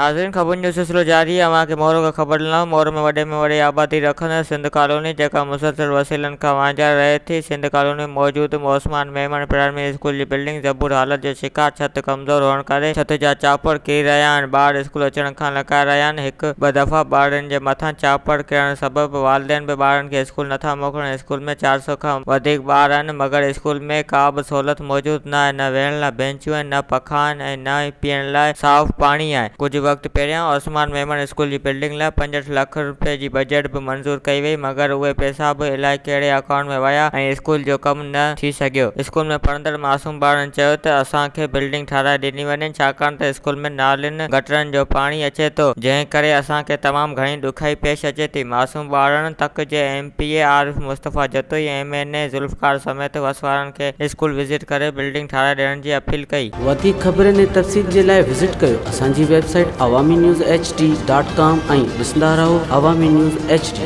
ناظرين خبرن جو سلسلو جاري آهي اوهان کي مورو کان خبر ڏنو مورو ۾ وڏي ۾ وڏي آبادي رکندڙ سنڌ ڪالوني جيڪا مسلسل وسيلن کان وانجهيل رهي ٿي سنڌ ڪالوني ۾ موجود عثمان ميمڻ پرائمري اسڪول جي بلڊنگ زبون حالت جو شڪار ڇت ڪمزور هئڻ ڪري ڇت جا چاپڙ ڪري رهيا آهن ٻار اسڪول اچڻ کان لڪائي رهيا آهن هڪ ٻه دفعا ٻارڙن جي مٿان چاپڙ ڪرڻ سبب والدين به ٻارن کي اسڪول نٿا موڪلن اسڪول ۾ 400 کان وڌيڪ ٻار آهن مگر اسڪول ۾ ڪا به سهولت موجود نه آهي نه ويهڻ لاء بينچون آهن نه پکا آهن ۽ نه ئي پيئڻ لاء صاف پاڻي آهي. ڪجهه وقت پهريان عثمان ميمڻ اسڪول جي بلڊنگ لاء 65 لک رپين جي بجيٽ به منظور ڪئي وئي مگر اهي پئسا به الائي ڪهڙي اڪائونٽ ۾ ويا ۽ اسڪول جو ڪم نه ٿي سگهيو. اسڪول ۾ پڙهندڙ معصوم ٻارڙن چيو ته اسان کي بلڊنگ ٺاهرائي ڏني وڃي ڇاڪاڻ ته اسڪول ۾ نالين گٽرن جو پاڻي اچي ٿو جنهن ڪري اسان کي تمام گهڻي ڏکيائي پيش اچي ٿي. معصوم ٻارڙن تڪ جي M P A Arif Mustafa Jatoi ۽ M N A Zulfiqar سميت وس وارن کي اسڪول وزٽ ڪري بلڊنگ ٺاهرائي ڏيڻ جي اپيل ڪئي. وڌيڪ خبرن ۽ تفصيل جي لاء وزٽ ڪيو اسان جي website Awami news H D dot com ۽ ڏسندا رهو عوامي نيوز ايڇ ڊي.